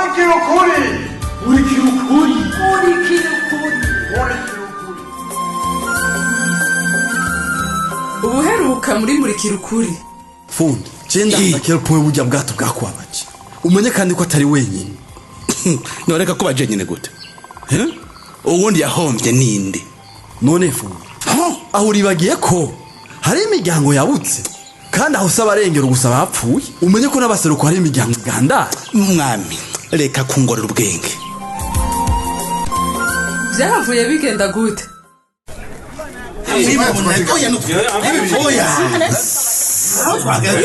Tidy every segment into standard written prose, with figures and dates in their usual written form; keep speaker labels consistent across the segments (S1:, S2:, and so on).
S1: Murikira ukuri.
S2: Murikira ukuri.
S3: Murikira ukuri.
S1: Murikira ukuri.
S3: Ubuheruka muri Murikira ukuri.
S4: Fundi, je ndakira point burya bwato bwakwabaje. Umenye kandi ko atari wenyine.
S5: Noreka kuba jenyine gute? Uwundi yahombye ninde?
S4: None fundi, aho uribagiye ko hari imiryango yabutse kandi aho usaba arengera gusa bapfuye. Umenye ko n'abaseruko hari imiryango igandara.
S5: Mwami, reka kungorera ubwenge.
S3: Vyahavuye bigenda gute?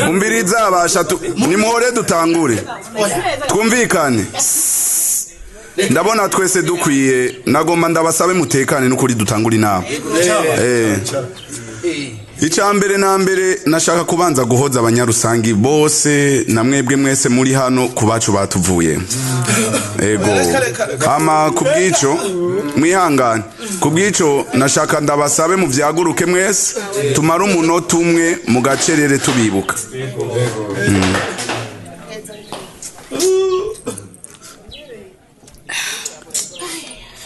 S6: Umbiriza abasha nimuhore dutangure twumvikane. Ndabona twese dukwiye, nagomba ndabasabe mutekane n'ukuri dutangure inama. Icya mbere na mbere nashaka kubanza guhoza abanyarusangi bose na mwebwe mwese muri hano ku bacu batuvuye. Ego. Ama kubwico mwihangane. Kubwico nashaka ndabasabe muvyaguruke mwese tumare umunota umwe mu gacerere tubibuka.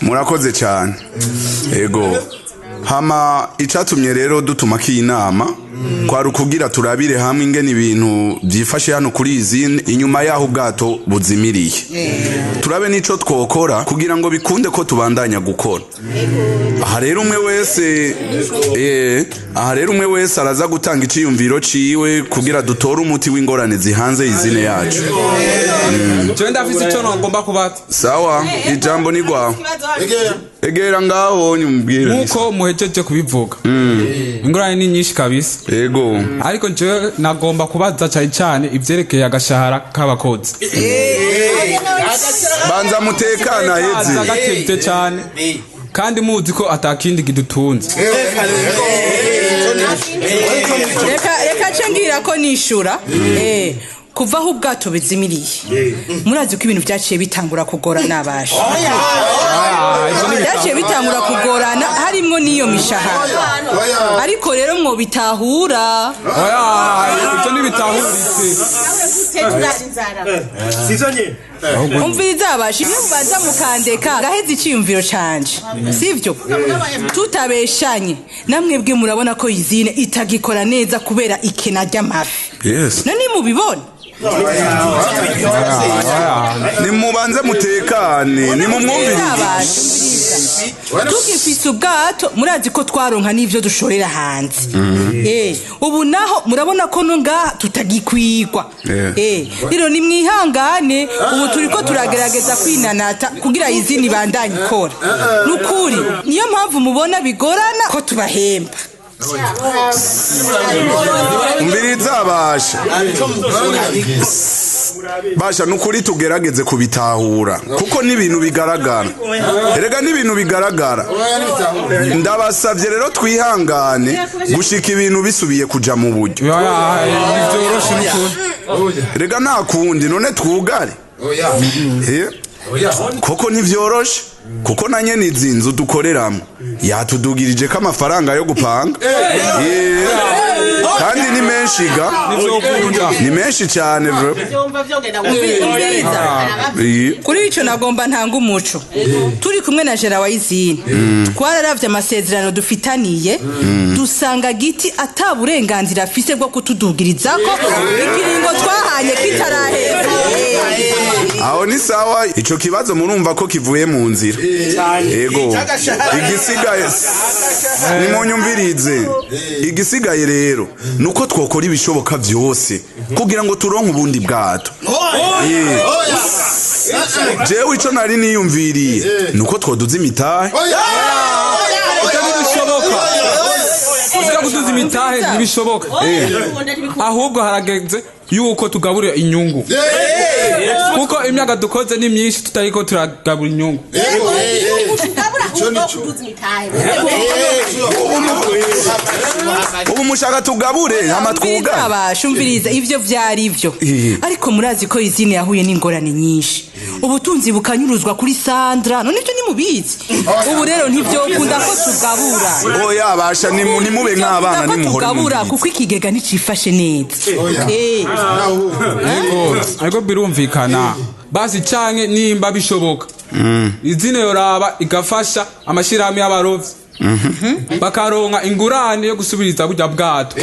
S6: Murakoze cyane. Ego. Hama icatumye rero dutuma inama kwari ukugira turabire hamwe ingene ibintu byifashe hano kuri izine inyuma yaho ubwato buzimiriye. Turabe nico twokora kugira ngo bikunde ko tubandanya gukora. Aha rero umwe wese aha rero umwe wese araza gutanga iciyumviro ciwe kugira dutore umuti w'ingorane zihanze izine yacu.
S7: Je ndafise ico nagomba kubaza.
S6: Sawa, ijambo ni gwawe. Egera ngaho nyumbwire.
S7: Nkuko muhejeje kubivuga. Ingorane ni nyinshi kabisa.
S6: Ego.
S7: Ariko je nagomba kubaza cyane cyane ivyerekeye agashahara k'abakozi.
S6: Banza mutekana hezi.
S7: Agatevye cyane. Kandi muzi ko atakindi kidutunze.
S8: Reka cengira ko nishura. Kuva aho ubwato bizimiriye. Murazi ko ibintu byaciye bitangura kugorana abasha. Byaciye bitangura kugorana harimwo n'iyo mishahara. Ariko rero mwo bitahura.
S7: Oya, ibyo nibitahuritse.
S2: Sizonye.
S8: Umviriza abasha, iyo mubanza mukandeka gaheze iciyumviro canje. Sivyo? Tutabeshanye. Namwe bwe murabona ko izine itagikora neza kubera ikena ry'amafi.
S6: Yes.
S8: None mubibona?
S6: Nimubanze mutekane, nimumwumvirize.
S8: Tugifise ubwato murazi ko twaronka n'ivyo dushorera hanze. Ubu naho murabona ko no ngaha tutagikwigwa. Rero nimwihangane, ubu turiko turagerageza kwinanata kugira izini bandanye ikora. Nukuri niyo mpamvu mubona bigorana ko tubahemba.
S6: Umbiriza basha. Basha nukuri tugerageze kubitahura kuko n'ibintu bigaragara. Erega n'ibintu bigaragara. Ndabasavye rero twihangane gushika ibintu bisubiye kuja mu buryo. Erega nta kundi none twugare. Koko ntivyoroshe kuko na nyene izi nzu dukoreramo yatudugirije ko amafaranga yo gupanga. Kandi ni menshi ga. Ni menshi cyane bro.
S8: Kuri ico nagomba ntanga umuco. Turi kumwe na Gera wayizine. Twararavye amasezerano dufitaniye dusanga giti ataburenganzira afise bwo kutudugirizako ikiringo twahanye kitarahera.
S6: Aho ni sawa, ico kibazo murumva ko kivuye mu nzira. Ego. Igisigaye nimunyumvirize. Igisigaye rero nuko twokora ibishoboka byose kugira ngo turonke ubundi bwato. Jewe ico nari niyumviriye nuko twoduza imitahe.
S7: Ntibishoboka. Kuduza imitahe ntibishoboka. Ahubwo harageze yuko tugaburira inyungu. Kuko imyaka dukoze ni myinshi tutariko turagabura inyungu.
S6: Ubu mushaka tugabure hama twugare.
S8: Abashumviriza ivyo vyari ivyo. Ariko murazi ko izine yahuye n'ingorane nyinshi. Ubutunzi bukanyuruzwa kuri Sandra. None ivyo nimubizi. Ubu rero ntivyokunda ko tugabura.
S6: Oya basha nimube nk'abana nimuhore.
S8: Tugabura kuko ikigega nicifashe neza.
S7: Ariko birumvikana. Basi canke nimba bishoboka izine yoraba igafasha amashirahamwe y'abarovyi bakaronka ingurane yo gusubiriza burya bwato.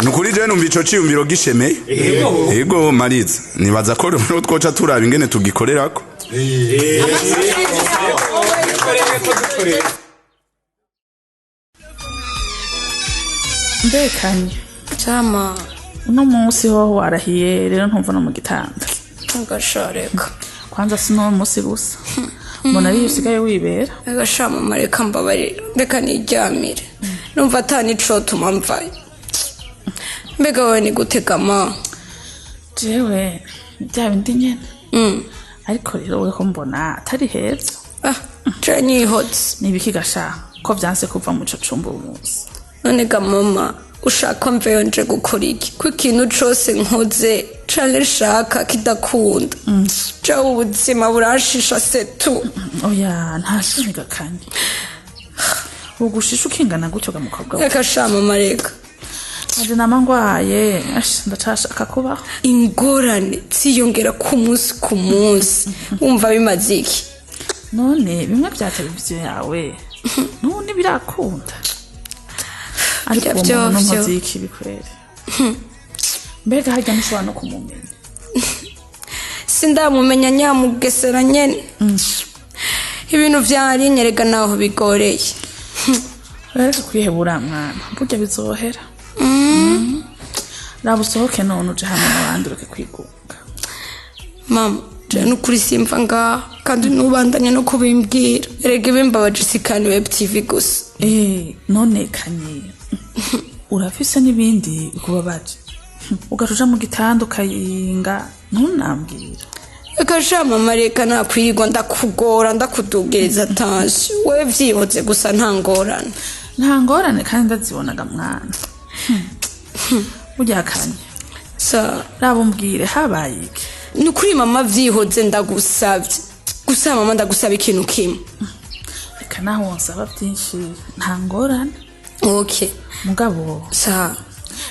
S6: Nukuri je numva ico ciyumviro gishemeye. Ego Mariza, nibaza ko rero twoca turaba ingene tugikorerako.
S9: Mbekanye
S10: Chama
S9: uno munsi hoho warahiye rero ntumva no mu gitanda.
S10: Agashareka
S9: kwanza si n'uwo munsi gusa mbona ariyo usigaye wibera.
S10: Agashama mareka mbabarira, reka niryamire, numva atanicotuma mvayo. Mbega wowe ni gutegama?
S9: Jewe bya bindi nyene, ariko rero weho mbona atari heza.
S10: Ah, je nihotse.
S9: Nibiki gasha ko vyanse kuva mu ico cumba uwo munsi?
S10: None ga mama, ushaka mveyo nje gukora iki ko ikintu cose nkoze canke nshaka kidakunda? Jewe ubuzima buranshisha setu.
S9: Oya, nta shimi gakanye ugushisha ukingana gutyo ga mukobwa we.
S10: Reka sha mama, reka.
S9: Nanje nama ngwaye, ash, ndacashaka kubaho.
S10: Ingorane ziyongera ku munsi ku munsi, wumva bimaze iki?
S9: None bimwe vya televiziyo yawe n'ubu ntibirakunda, ariko uwo
S10: Vyo,
S9: muntu
S10: vyo.
S9: n'inkozi y'ikibi kweri. Mbega harya ntushobora no kumumenya?
S10: Sindamumenya nyamugesera nyene. Ibintu vyari nyerega naho bigoreye.
S9: Reka kwihebura mwana, burya bizohera. Raba usohoke none uje hamwe n'abandi ureke kwigunga.
S10: Mama, je nukuri simva ngaha, kandi nubandanya no kubimbwira. Erega ibimbabaje si kandi web tv gusa.
S9: Eh, none kanye urafise n'ibindi bikubabaje ugaca uja mu gitanda ukayinga ntunambwira?
S10: Reka sha mama, reka nakwirwa ndakugora ndakudugiriza tansi. Wewe vyihotse gusa, nta ngorane.
S9: Nta ngorane kandi ndazibonaga mwana. Burya kanye
S10: Sa
S9: raba umbwire habaye iki?
S10: Nukuri mama, vyihotse ndagusavye gusa. Mama, ndagusaba ikintu kimwe.
S9: Reka naho wonsaba byinshi, nta ngorane.
S10: Okay.
S9: Mugabo
S10: Sa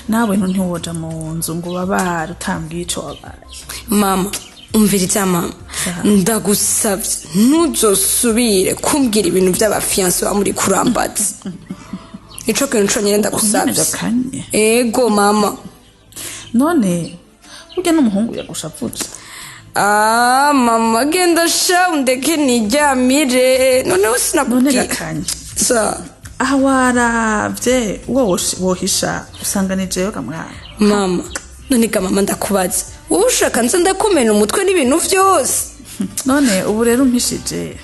S9: nawe ntiwoja mu nzu ngo ubabare utambwiye ico wabaye.
S10: Mama, umviriza mama, ndagusavye ntuzosubire kumbwira ibintu vy'abafiyanse ba muri kurambaza. Ico kintu conyene ndagusavye.
S9: Gakanye.
S10: Ego mama.
S9: None burya n'umuhungu yagushavuje?
S10: Ah mama, genda sha, undeke niryamire. Noneho
S9: None
S10: sinakubwiye.
S9: gakanye
S10: Sa
S9: aha waravye uwo wohisha usanga ni jewe gamwana.
S10: Mama, none ga mama, ndakubaza, wowe ushaka nza ndakumena umutwe n'ibintu vyose?
S9: None ubu rero umpishije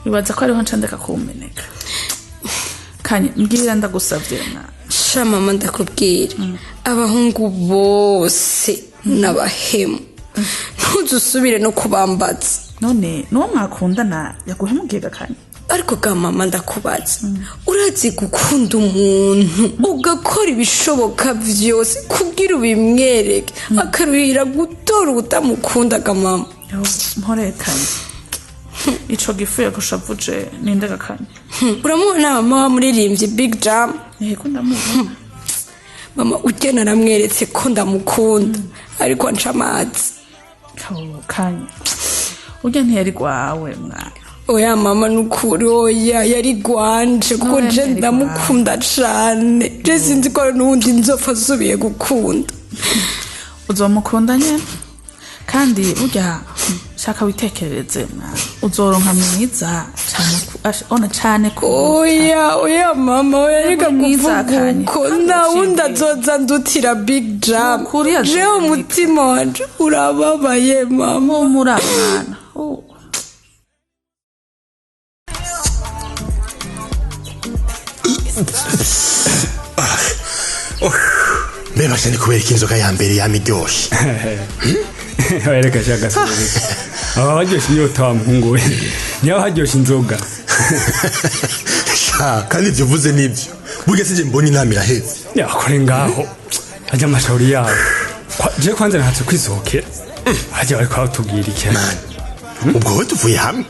S9: wibaza ko ariho nca ndeka kuwumeneka? Kanye, mbwira ndagusavye mwana.
S10: Sha mama, ndakubwira, abahungu bose n'abahemu, ntuzusubire no kubambaza.
S9: None n'uwo mwakundana yaguhemukiye gakanye?
S10: Ariko ga mama, ndakubaza, urazi gukunda umuntu ugakora ibishoboka vyose kugira ubimwereke, akaruhira gutora uwutamukundaga mama?
S9: Yo, mporekanye ico gifu yagushavuje ninde gakanye?
S10: Uramubona mama, wa muririmbyi Big Jam?
S9: Yego, ndamubona.
S10: Mama, ujya naramweretse ko ndamukunda, ariko anca amazi.
S9: Kanye, urya ntiyari gwawe mwana.
S10: Oya mama, nukuri oya, yari gwanje kuko
S9: Oya,
S10: je
S9: ntiyari
S10: ndamukunda cane. Je sinzi ko hari n'uwundi nzopfa asubiye gukunda.
S9: Uzomukunda nyene, kandi burya shaka witekerereze mwana, uzoronka mwiza cane ona cane ku
S10: Oya oya mama, oya, reka
S9: mwiza
S10: kuvuga
S9: kanye.
S10: uko.
S9: Kandi
S10: Nta wundi
S9: ushimye.
S10: azoza ndutira Big Jam.
S9: Nukuri azoza
S10: Jewe umutima wanje urababaye mama.
S9: Humura mwana. Oh.
S2: Mbega ni kubera ko inzoga ya mbere yama iryoshe?
S11: Reka shaka sibireka, aba baryoshye inyota wa muhungu we, niba haryoshye inzoga.
S2: Sha, kandi ibyo uvuze nibyo, burya sije mbonye inama iraheze.
S11: Yakore ngaho ajya amashuri yabo. Je kwanza ntatse kwisohokera, hajya bariko batubwira iki?
S2: Ubwo wowe tuvuye hamwe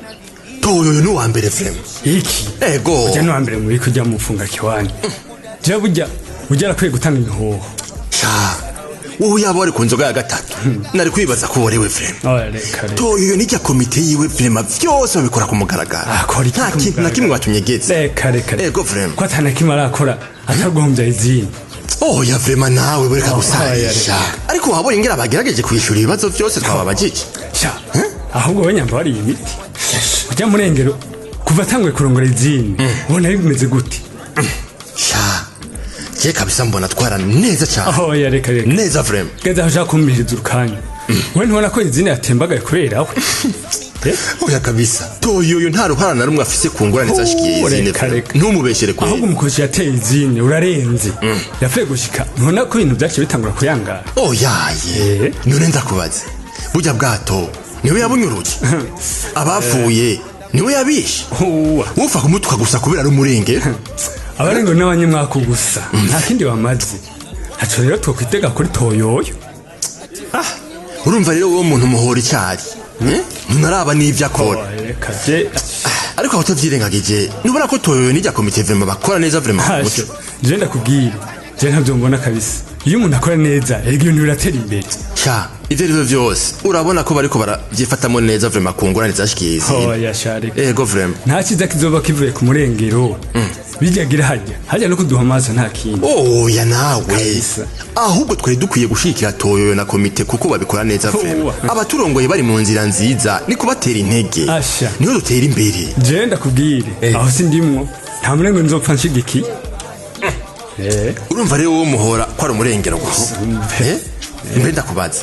S2: toyoyo ni uwa mbere vraiment.
S11: Iki?
S2: Ego.
S11: Ujya n'uwa mbere muri kujya mufunga kiwani. Je burya arakwiye gutanga imihoho.
S2: Sha, Wowe yaba wari ku nzoga ya gatatu, nari kwibaza ko uborewe vraiment.
S11: Oya, reka reka.
S2: Toyoyo n'ijya komite yiwe vraiment, vyose babikora ku mugaragaro.
S11: Akora iki
S2: Nta
S11: ku
S2: kintu na kimwe
S11: mugaragaro?
S2: batunyegetse.
S11: Reka reka reka.
S2: Ego vraiment.
S11: Ko atana kimwe arakora ataguhombya izindi.
S2: Oya vraiment, nawe bureka
S11: Oya,
S2: gusarisha. Ariko wabonye ingene bagerageje kwishura ibibazo vyose twababajije?
S11: Sha, ahubwo we nyamba wariye imiti. Ujya murengero kuva atanguye kurongora izindi, ubona bimeze gute?
S2: Sha, je kabisa mbona twara neza cyane.
S11: Oya, reka reka.
S2: Neza vraiment.
S11: Geza aho ushaka kumpiriza urukanya. We ntubona ko izindi yatembagaye kubera we?
S2: Oya kabisa, Toyoyo nta ruhara na rumwe afise ku ngorane zashikiye
S11: Oh,
S2: izindi.
S11: reka, reka.
S2: Ntumubeshere kure.
S11: Ahubwo umukozi yateye izindi urarenze. Yapfuye gushika, ntubona ko ibintu byaciye bitangura kuyangara?
S2: Oyaye, none ndakubaze, burya bwato niwe yabunyuruje? Abapfuye niwe yabishe? Upfa kumutuka gusa kubera ari umurengero.
S11: Abarengo n'abanyamwaku gusa, nta kindi bamaze. Haco rero twokwitega kuri Toyoyo.
S2: Urumva rero uwo muntu muhora icyari. Ntunaraba n'ibyo akora.
S11: Reka je.
S2: Ariko aho utavyirengagije, nubona ko Toyoyo n'ijya komite vraiment bakora neza vraiment ku
S11: Hasho,
S2: muco.
S11: je ndakubwira, je ntabyo mbona kabisa. Iyo umuntu akora neza, erega ibintu biratera imbere.
S2: Sha, ivyo arivyo vyose urabona ko bariko baravyifatamo neza vraiment ku ngorane zashikiye izindi.
S11: Oya sha, reka.
S2: Ego vraiment.
S11: Nta cyiza kizoba kivuye ku murengero. Bijya gira hajya hajya no kuduha amaso, nta kindi.
S2: Oya nawe, ahubwo twari dukwiye gushigikira Toyoyo na komite kuko babikora neza vraiment. Abaturongoye bari mu nzira nziza, ni kubatera intege.
S11: Asha.
S2: Niho dutera imbere.
S11: Je ndakubwire, aho sindimwo, nta murengero nzopfa nshigikiye.
S2: Urumva rero wowe muhora ko ari umurengero gusa. Mbe ndakubaza,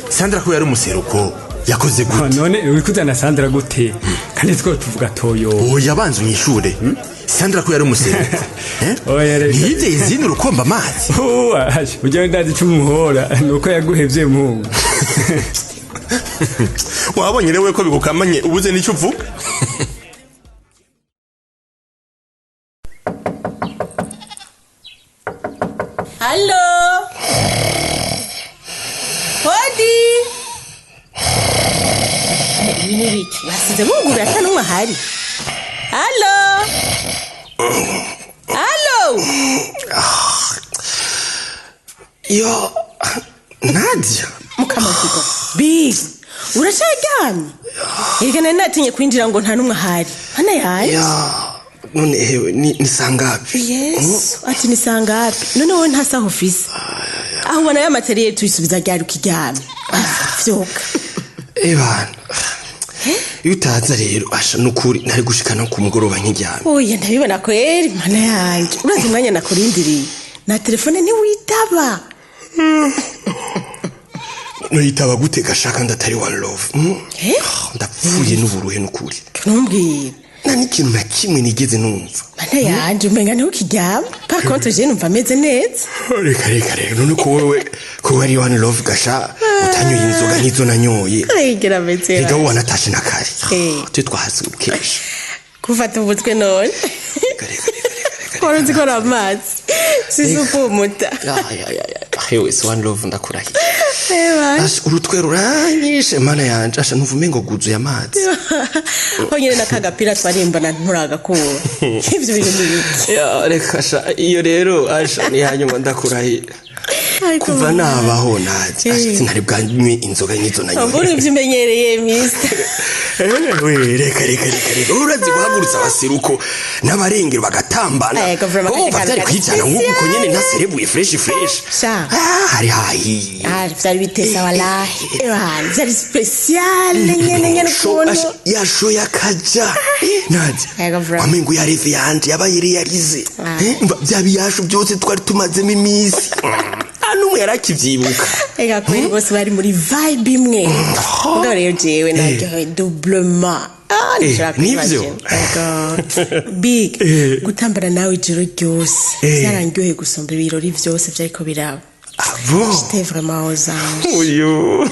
S2: Sandra ko yari umuseruko yakoze gute?
S11: None uri kuzana Sandra gute kandi two tuvuga Toyo?
S2: Oya, banza unyishure. Sandra ko yari umuseruko, ntiyivye izindi urukomba amazi?
S11: Ujya ndazi ico umuhora nuko yaguhevye muhungu.
S2: Wabonye rero ko bigukamanye, ubuze n'icyo uvuga.
S12: Halo. Hodi. Ibi ni biki? Basize bugura ata n'umwe ahari. Halo. Halo.
S13: Yo, Nadia.
S12: Mukamaziko. Big. Uracaryamye? Erega nari natinye kwinjira ngo nta n'umwe ahari. Hana yaje.
S13: Ya, none hewe ni sangapi?
S12: Yesu, ati ni sangapi? None wowe nta saha ufise. Aho ubona ya materiel tuyisubiza ryari ukiryamye? Vyuka.
S13: Ebana. Iyo utaza rero, asha nukuri nari gushika no ku mugoroba nkiryamye.
S12: Oya, ndabibona kweri, mana yanje. Urazi umwanya nakurindiriye. Na telefone ntiwitaba.
S13: Noyitaba gute gashaka ndatari one love? Ndapfuye n'uburuhe nukuri.
S12: Ntumbwire.
S13: Nta n'ikintu na kimwe nigeze numva.
S12: Mana yanje, umenga ntukiryama. Par contre je numva ameze neza.
S13: Reka reka reka, none ko wewe ko wari one love gasha utanyoye inzoga nk'izo nanyoye.
S12: Arengera ameze.
S13: Rega wowe wanatashe na kare. Twe twahasi ukesha.
S12: Kufata umutwe none. Wari uzi ko ari amazi. Sizi upfumuta.
S13: Hewe si one love, ndakurahiye.
S12: Eba.
S13: Asha, urutwe ruranyishe mana yanje, asha numva umengo guzuye amazi.
S12: Honyine na kagapira twarimbana nturagakura. Ivyo bintu ni biki?
S13: Ya, reka asha, iyo rero asha ni hanyuma, ndakurahiye.
S12: Ariko
S13: Kuva nabaho nazi, asha sinari bwanywe inzoga nk'izo nanyoye.
S12: Mbona ivyo umenyereye, mister.
S13: Ewe, reka reka reka reka, urazi guhagurutsa abaseruko n'abarengero bagatambana.
S12: Ego, vraiment,
S13: Urumva
S12: kajya
S13: vyari
S12: kantu
S13: kwijana
S12: kari
S13: nk'uko nyene
S12: spécial.
S13: ntaserebuye fresh fresh.
S12: Sha.
S13: Ah, hari hahiye.
S12: Ah, vyari bitesa wallahi. Ewa, vyari spécial nyene nyene ukuntu.
S13: Asha, yashoye akaja Nadia.
S12: Ego, vraiment.
S13: Wamengo ya rêve yanje yabaye réalisé. Umva, vya biyashu byose twari tumazemo iminsi, nta n'umwe yarakivyibuka.
S12: Ega kweri, bose bari muri vibe imwe. Mugabo rero jewe naryohewe doublement. Ah, nishobora
S13: Nivyo?
S12: kwimagine. Ego. Big, gutambana nawe ijoro ryose byarandyoheye gusumba ibirori vyose vyariko biraba.
S13: Bon.
S12: J'étais vraiment aux anges.
S13: Uyu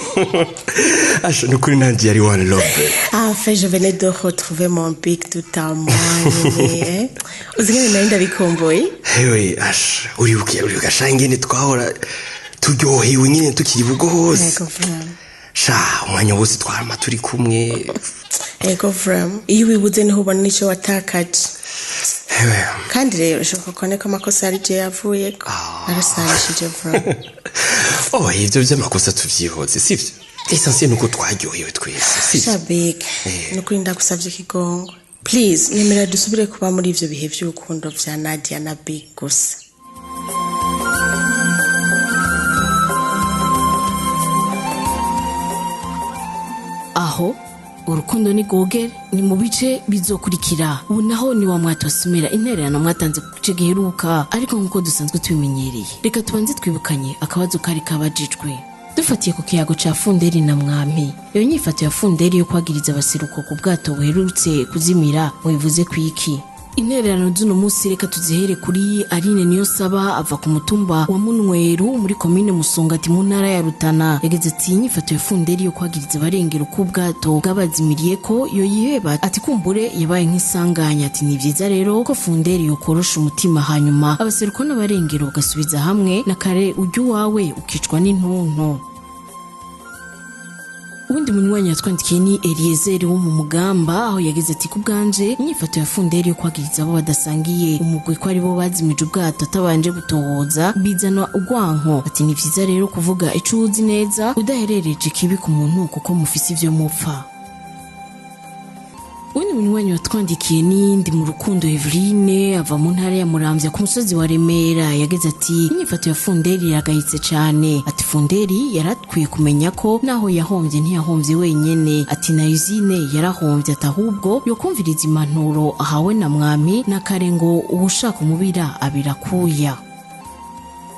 S13: asha nukuri nanje yari one love.
S12: Enfin, je venais de retrouver mon big tout à moi. Nyene. Uzi ngene nari ndabikumbuye?
S13: Hewe asha, uribuka uribuka sha ingene twahora turyohewe nyine tukiri bugo hose?
S12: Ego, vraiment.
S13: Sha, umwanya wose twarama turi kumwe.
S12: Ego, vraiment. Iyo wibuze niho ubona ico watakaje. Kandi rero bishoboka ko niko amakosa yari je yavuyeko. Narasarishije vra.
S13: Oh, ivyo vy'amakosa tuvyihoze, sivyo? Essentiel nuko twaryohewe twese, sivyo?
S12: Shabig, nukuri ndagusavye ikigongo. Please, nyemera dusubire kuba muri ivyo bihe vy'urukundo vya Nadia na Big gusa.
S14: Aho urukundo ni gogere ni mu bice bizokurikira. Ubu naho ni wa mwatosomera intererano mwatanze ku gice giheruka, ariko nk'uko dusanzwe tubimenyereye, reka tubanze twibukanye akabazo kari kabajijwe dufatiye ku kiyago ca Funderi na Mwami. Iyo nyifato ya Funderi yo kwagiriza abaseruko ku bwato buherutse kuzimira mubivuze kwiki? Intererano z'uno munsi reka tuzihere kuri Aline Niyonsaba ava ku mutumba wa Munweru muri komine Musongati mu ntara ya Rutana. Yagize ati inyifato ya Funderi yo kwagiriza abarengera uko ubwato bwabazimiriye ko yo yiheba, ati kumbure yabaye nk'isanganya, ati ni vyiza rero ko Funderi yokorosha umutima hanyuma abaseruko n'abarengero bagasubiza hamwe, na kare ujya uwawe ukicwa n'intuntu. Uwundi munywanyi yatwandikiye ni Eliezer wo mu Mugamba, aho yagize ati kubwanje inyifato ya Funderi yo kwagiriza abo badasangiye umugwi ko ari bo bazimije ubwato atabanje gutohoza bizana urwanko, ati ni vyiza rero kuvuga ico uzi neza udaherereje ikibi ku muntu kuko mufise ivyo mupfa. Uwundi munywanyi watwandikiye ni mu rukundo Eveline ava mu ntara ya Muramvya ku musozi wa Remera. Yagize ati inyifato ya Funderi iragayitse cane, ati Funderi yarakwiye kumenya ko naho yahombye ntiyahomvye wenyene, ati na Yuzine yarahombye, ati ahubwo yokumviriza impanuro ahawe na Mwami na kare ngo uwushaka umubira abirakuya.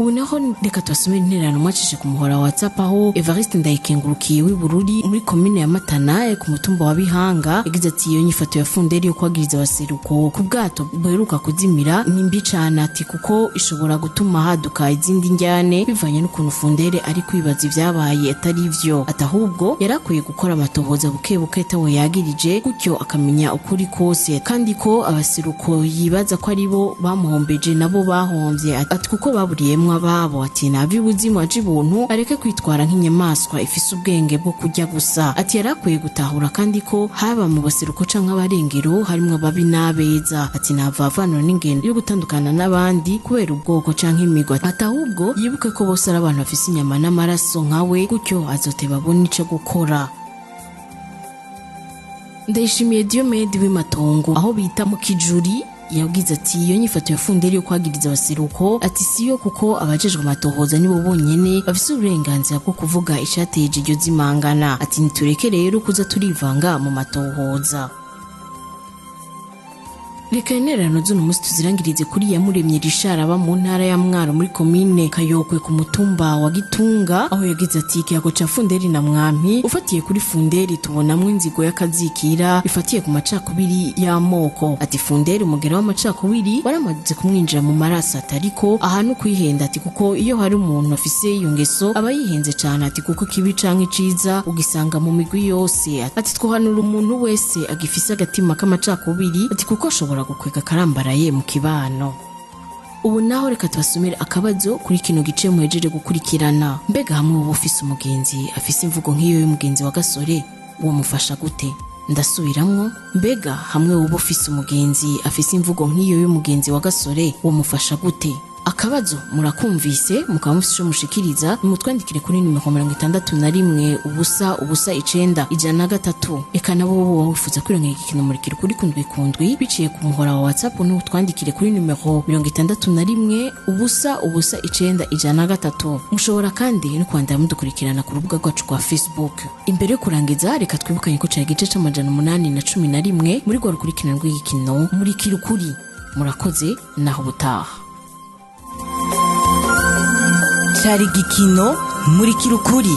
S14: Ubu naho reka tubasomere intererano mwacishe ku muhora wa WhatsApp, aho Evariste Ndayikengurukiye w'i Bururi muri komine ya Matana ku mutumba wa Bihanga yagize ati iyo nyifato ya Funderi yo kwagiriza abaseruko ku bwato buheruka kuzimira ni mbi cane, ati kuko ishobora gutuma haduka izindi njyane bivanye n'ukuntu Funderi ari kwibaza ivyabaye atari ivyo, ati ahubwo yarakwiye gukora amatohoza buke buke tawe yagirije gutyo akamenya ukuri kose, kandi ko abaseruko yibaza ko ari bo bamuhombeje nabo bahomvye, ati kuko baburiyemwo ababo, ati navi ubuzima ajibuntu areke kwitwara nk'inyamaswa ifise ubwenge bwo kurya gusa, ati yarakwiye gutahura kandi ko haba mu baseruko canke abarengero harimwo ababi n'abeza, ati navavanura n'ingendo yo gutandukana n'abandi kubera ubwoko canke imigwa, ati ahubwo yibuke ko bose ari abantu bafise inyama n'amaraso nkawe, gutyo azoteba abone ico gukora. Ndayishimiye Diomede w'imatongo aho bita mu Kijuri yagize ati iyo nyifato ya Funderi yo kwagiriza abaseruko ati siyo kuko abajejwe amatohoza nibo bonyene bafise uburenganzira bwo kuvuga icateje iryo zimangana, ati nitureke rero kuza turivanga mu matohoza. Reka intererano z'uno munsi tuzirangirize kuri Yamuremye Richard aba mu ntara ya Mwaro muri komine Kayokwe ku mutumba wa Gitunga, aho yagize ati ikiyago ca Funderi na Mwami ufatiye kuri Funderi tubonamwo inzigo y'akazikira ifatiye ku macakubiri y'amoko, ati Funderi umugera w'amacakubiri waramaze kumwinjira mu maraso, atariko ahantu kwihenda, ati kuko iyo hari umuntu afise iyo ngeso aba yihenze cane, ati kuko kibi canke iciza ugisanga mu migwi yose, ati twohanura umuntu wese agifise agatima k'amacakubiri, ati kuko ashobora gukwega karambaraye mu kibano. Ubu naho reka tubasomere akabazo kuri kino gice muhejeje gukurikirana. Mbega hamwe uba ufise umugenzi afise imvugo nk'iyo y'umugenzi wa Gasore, uwo mufasha gute? Ndasubiramwo, mbega hamwe uba ufise umugenzi afise imvugo nk'iyo y'umugenzi wa Gasore, uwo mufasha gute? Akabazo murakumvise, mukaba mufise ico mushikiriza, nimutwandikire kuri nimero 61 0 0 9 103. Eka nabo wowe wifuza kwirongera igikino murikira kuri kundwi kundwi biciye ku muhora wa WhatsApp, n'utwandikire kuri nimero 61 0 0 9 103. Mushobora kandi no kwandira mudukurikirana ku rubuga rwacu rwa Facebook. Imbere yo kurangiza reka twibukanye ko cari igice c'811 muri rwa rukurikirana rw'igikino murikira ukuri. Murakoze, naho ubutaha.
S15: Cari igikino murikira ukuri.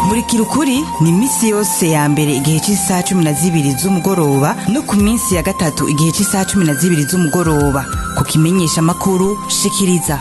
S15: Murikira ukuri ni misi yose ya mbere igihe cy'isaha 12 z'umugoroba no ku minsi ya gatatu igihe cy'isaha 12 z'umugoroba. Ku kimenyesha makuru shikiriza.